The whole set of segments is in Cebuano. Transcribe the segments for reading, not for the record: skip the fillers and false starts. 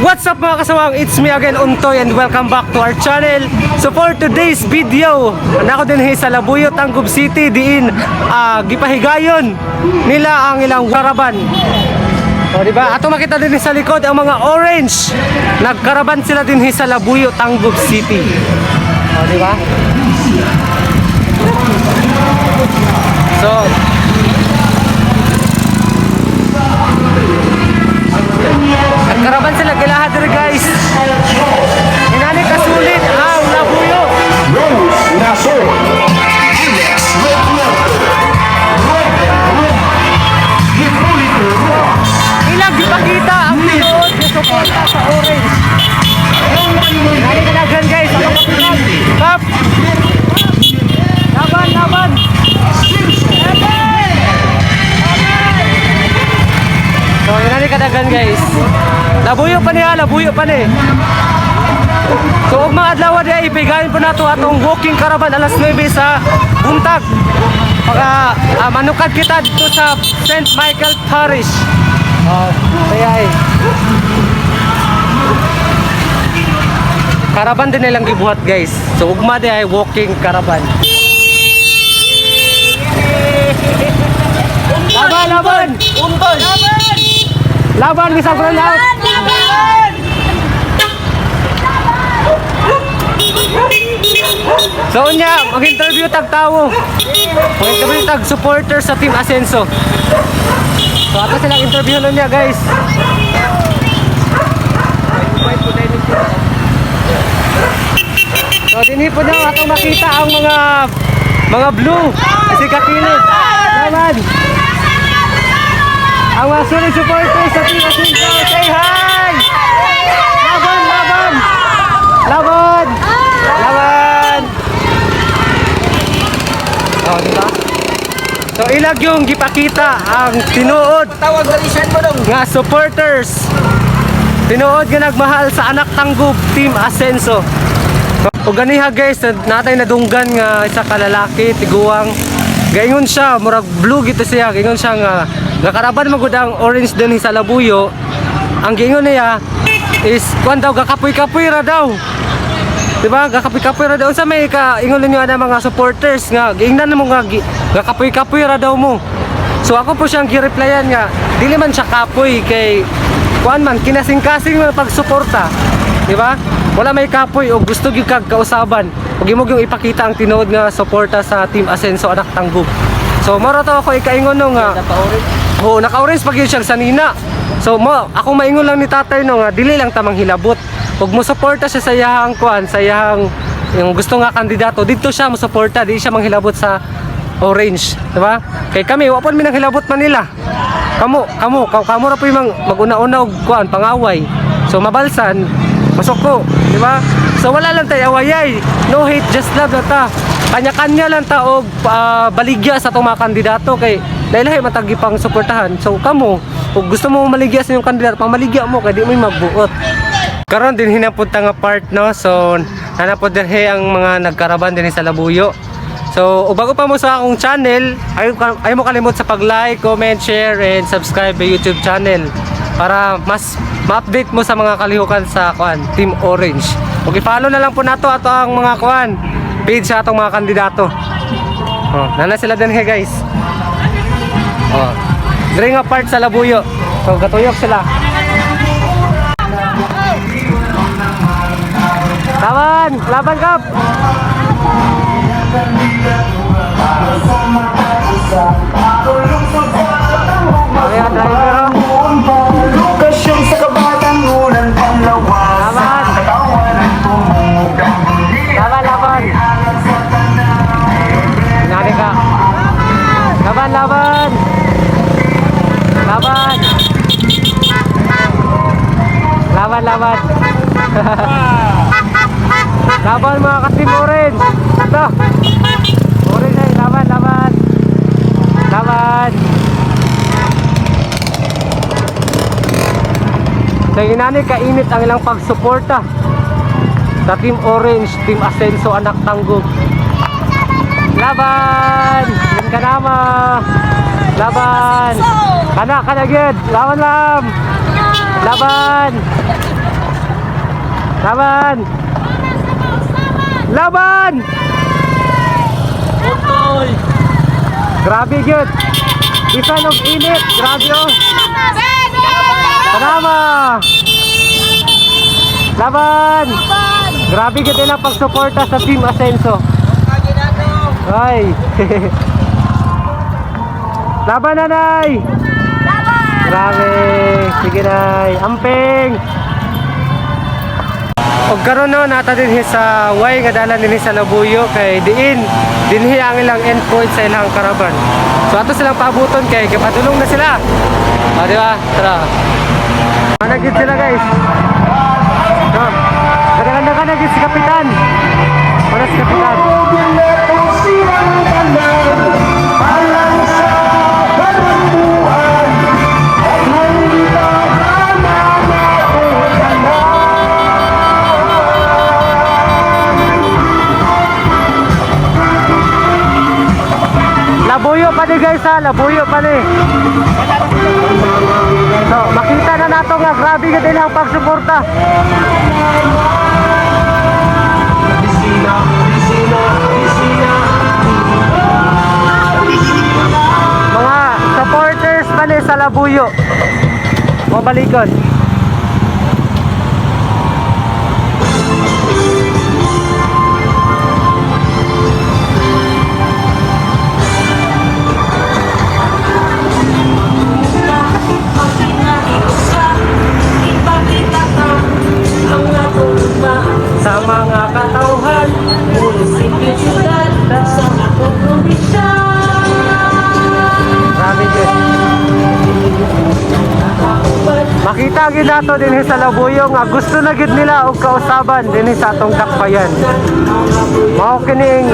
What's up, mga kasawang? It's me again, Untoy, and welcome back to our channel. So for today's video, nako din sa Labuyo, Tangub City, diin gipahigayon nila ang ilang karaban. O, di ba? Ato makita din sa likod ang mga orange. Nagkaraban sila din sa Labuyo, Tangub City. O, di ba? So, nagkaraban sila gilaha diri, guys. Inani kasulit ang Labuyo. Rose Nasor, Alex Retuerto, Robert Roma, Hipolito Ross, Ilang gipakita ang tinuod nga suporta sa orange. Inani kadagan, guys, ang kapitan. Kap. Laban, laban. So, inani kadagan, guys. Labuyo pa niya, labuyo pa ni. So, ug mga adlaw di ay ipigayon po nato atong walking caravan alas 9 sa buntag. Para manukad kita dito sa St. Michael Parish. Oh, kaya ay. Caravan din nilang gibuhat, guys. So ugma di ay walking caravan. Laban, laban! Untoy! Laban, bisag run out! So unya, mag-interview tag tawo. Mag-interview tag supporter sa Team Asenso. So ato silang interview nun niya, guys. So dinhi po na atong makita ang mga blue kasi kakilid. Laban. Ang mga solid supporters sa Team Asenso, say hi! Laban, laban! Laban! Laban! Oh, di ba? So ilag yung gipakita ang tinuod Tawag galisan mo dong! nga supporters. Tinuod nga nagmahal sa Anak Tangub Team Asenso. O ganiha, guys, natay nadunggan nga isa ka lalaki, tiguang. Gaingon siya, murag blue gito siya, gaingon siya nga nakaraban man gud ang orange din sa Labuyo. Ang giingon niya is kuan daw, gakapoy-kapoy ra daw. Diba? Gakapoy-kapoy ra daw. Unsa may ka ingon ninyo ana mga supporters nga giingnan mo nga gakapoy-kapoy ra daw mo? So ako po siyang gi-replyan nga dili man siya kapoy kay kuan man, kinasing-kasing man pagsuporta. Di ba? Wala may kapoy o gusto gyud kag kausaban. Ug imo gyud ipakita ang tinuod nga suporta sa Team Asenso Anak Tanggub. So moro to ako ikaingon no nga oo, naka-orange pag yun siya sa nina. So mo, ako maingon lang ni tatay no nga dili lang tamang hilabot. Ug mo suporta siya sa iyahang kuan, sa iyahang yung gusto nga kandidato, didto siya mo suporta, di siya manghilabot sa orange, di ba? Kay kami wa pon mi nang hilabot Manila. Kamo, kamo, kamo ra po yung maguna-una og kuan pangaway. So mabalsan, masuko, di ba? So wala lang tayo awayay. No hate, just love na ta. Kanya-kanya lang ta og baligya sa atong mga kandidato kay dahil matagi pang suportahan. So kamo, kung gusto mo maligya sa inyong kandidato, pamaligya mo kay di mo magbuot. Karon din hinapod ta nga part no. So hanapod dirhe ang mga nagkaraban din sa Labuyo. So, ug bago pa mo sa akong channel, ay mo kalimot sa pag-like, comment, share, and subscribe my YouTube channel para mas ma-update mo sa mga kalihukan sa kuan, Team Orange. Ug i-follow na lang po nato ato ang mga kuan page sa atong mga kandidato. Oh, nana sila din guys. Oh. Dire nga part sa Labuyo. So gatuyok sila. Laban! Laban kap! Ayan, driver oh. Lokasyon sa Kabatanunan, Panglawas. Laban! Katawan ang tumungog ang muli. Laban, laban! Inari ka. Laban, laban! Laban! Laban, laban! Laban, mga ka-Team Orange! Ito! Orange ay, laban, laban! Laban! So yun inani kainit ang ilang pagsuporta sa Team Orange, Team Asenso, Anak Tanggog. Laban! Yan ka nama! Laban! Kana, kana gid! Laban, lam! Laban! Laban! Laban! Grabe gyud. Bisan og init, grabe oh. Panama! Laban! Grabe gyud ilang pagsuporta sa Team Asenso. Ay. Laban, nanay! Grabe! Sige, nay. Amping! Og karon no nata dinhi sa way nga dalan dinhi sa Labuyo kay diin dinhi ang ilang endpoint sa ilang karaban. So ato silang paabuton kay kapadulong na sila. O, di ba? Tara. Managid sila, guys. So, naganda na si Kapitan. Wala si Kapitan. Alang sa karambuan Handa ka na mautanan. Labuyo pa ni, guys, ha, labuyo pa ni. So, makita na nato nga grabe gid ilang pagsuporta. Mga supporters pa ni sa Labuyo. Mabalikon. Sa mga katauhan, grabe gyud. Makita gyud nato dinhi sa Labuyo nga gusto na gyud nila og kausaban dinhi sa atong dakbayan. Mao kining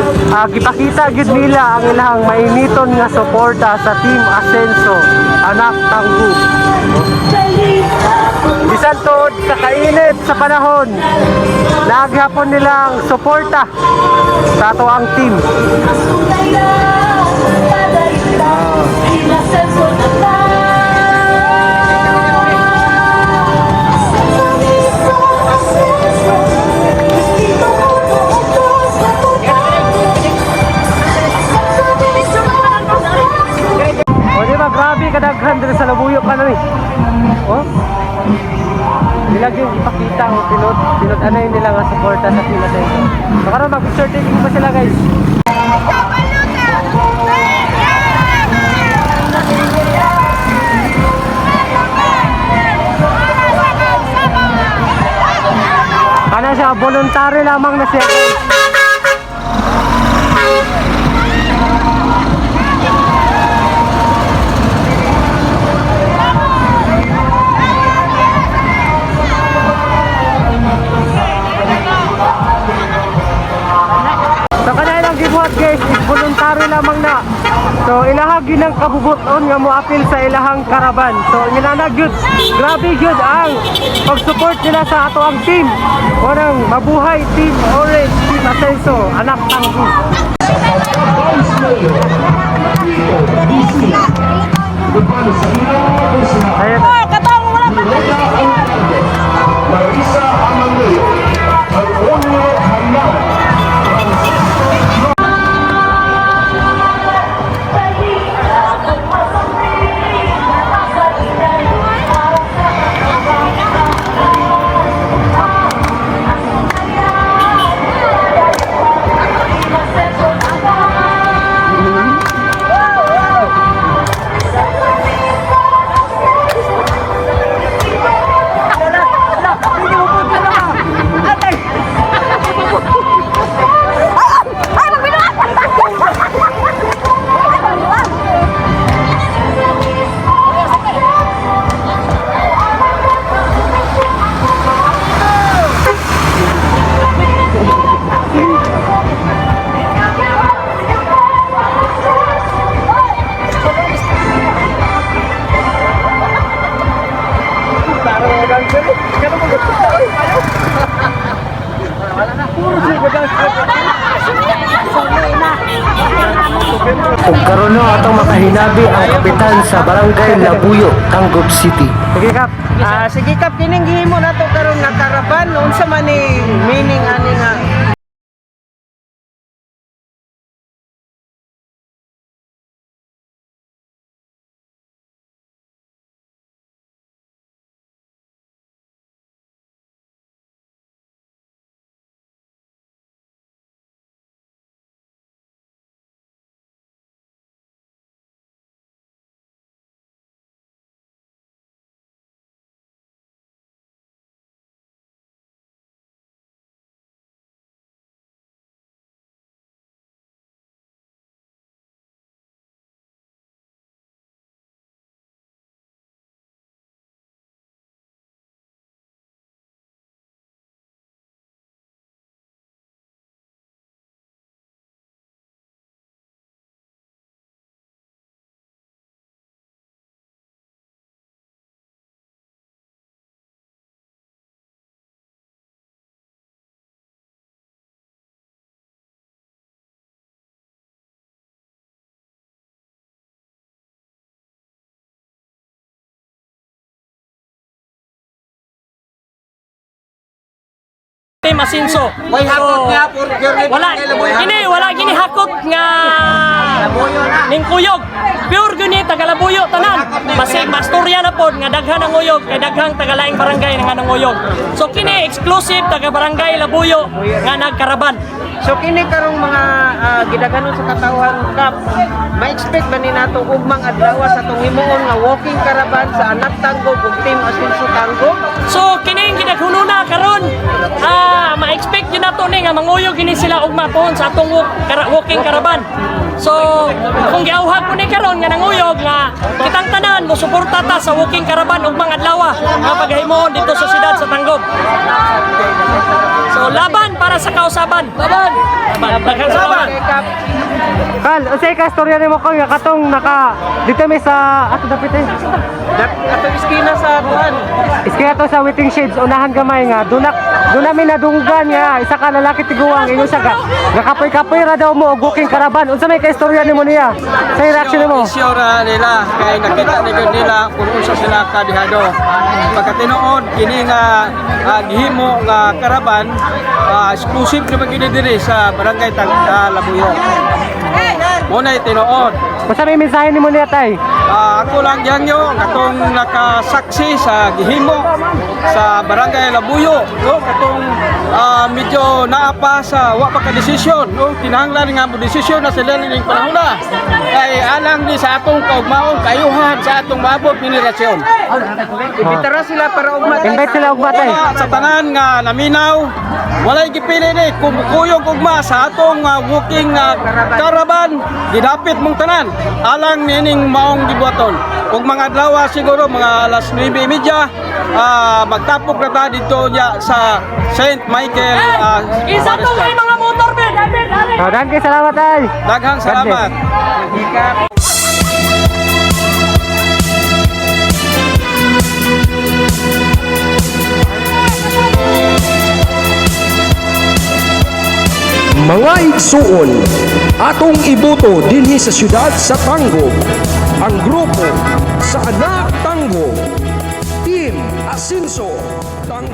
gipakita gyud nila ang ilang mainiton nga suporta sa Team Asenso, Anak Tanggu. Bisan tuod sa kainit sa panahon, naghapon nilang suporta sa ato ang team. O di ba grabe kadaghan diri sa Labuyo pa ni. Oh. Nila yung ipakita ang pinod pinod anay nila nga suporta sa Team Asenso. So karon mag picture taking pa sila, guys. Kana siya, voluntary lamang na siya. So kanang gibuhat, guys, is voluntary lamang na. So ilahag yun ang kabubuton nga moapil sa ilahang karaban. So nilana gyud, grabe gyud ang pag-support nila sa ato ang team. Wanang mabuhay Team Orange, Team Asenso, Anak Tanggu. Vice Mayor Tito DC Urbano sa ilang mga personal. Ayan. Lorena Alcalde, Marisa Amaneo, Antonio Hernandez, Francisco. Ay, magbinuhat! Ug karon no atong makahinabi ang kapitan sa Barangay Labuyo, Tanggob City. Sige, Kap. Ah, sige kap, kining gihimo nato karon nga karaban unsa man ni meaning ani nga Team Asinso. Way hakot nga for pure Wala gini, wala gini hakot nga ning kuyog. Pure gini tagalabuyo tanan. Basig mastorya na pod nga daghan ang uyog kay daghang tagalaing barangay nga nanguyog. So kini exclusive taga barangay Labuyo nga nagkaraban. So kini karong mga gidaghanon sa katawhan, Kap, ma-expect ba ni nato ugmang adlaw sa atong himuon nga walking caravan sa Anak Tanggob ug Team Asinso Tanggob? So kini ginaghununa karon, ma-expect yun nato ni nga manguyog gini sila ugma pohon sa atong walking caravan. So kung giauhag ko ni karon nga nanguyog nga kitang tanan mo suporta ta sa walking caravan ugmang adlaw nga paghimuon dito sa siyudad sa Tanggob. So laban para sa kausaban. Laban. Laban. Daghang salamat. Okay, Kap. Kal, unsay ka istorya nimo ko nga katong naka dito may sa ato dapit eh. Atong iskina sa kuan. Iskaya to sa waiting shades unahan gamay nga dunak doon namin nadunggan nga isa ka lalaki tiguang ingon siya ga gakapoy-kapoy ra daw mo og walking caravan. Unsa may ka istorya nimo niya? Sa reaction nimo? Isyo ra nila kay nakita ni gyud nila kung unsa sila kadihado. Pagkatinuod kini nga gihimo nga karaban, exclusive na gyud diri sa barangay Labuyo. Mo na tinuod. Unsa may mensahe nimo niya, tay? Ako lang gihangyo katong nakasaksi sa gihimo sa barangay Labuyo, no, katong medyo naa pa sa wa pa ka desisyon, no, kinahanglan nga mo desisyon na sila ning panahona kay alang ni sa atong kaugmaon kayuhan sa atong maabot henerasyon. Ibitara sila para ugma. Invite sila ugma, tay. Wala sa tanan nga naminaw, walay gipili ni kumukuyog ugma sa atong walking caravan, gidapit mong tanan alang nining maong gibuhaton. Ug mga adlaw siguro mga alas 9:30, magtapok na ta dito niya sa St. Michael Isa to kay mga motor ben. Oh, daghan kay salamat, tay. Daghang salamat. Mga igsuon, atong iboto dinhi sa siyudad sa Tanggob ang grupo sa Anak Tanggob, Team Asinso Tanggob.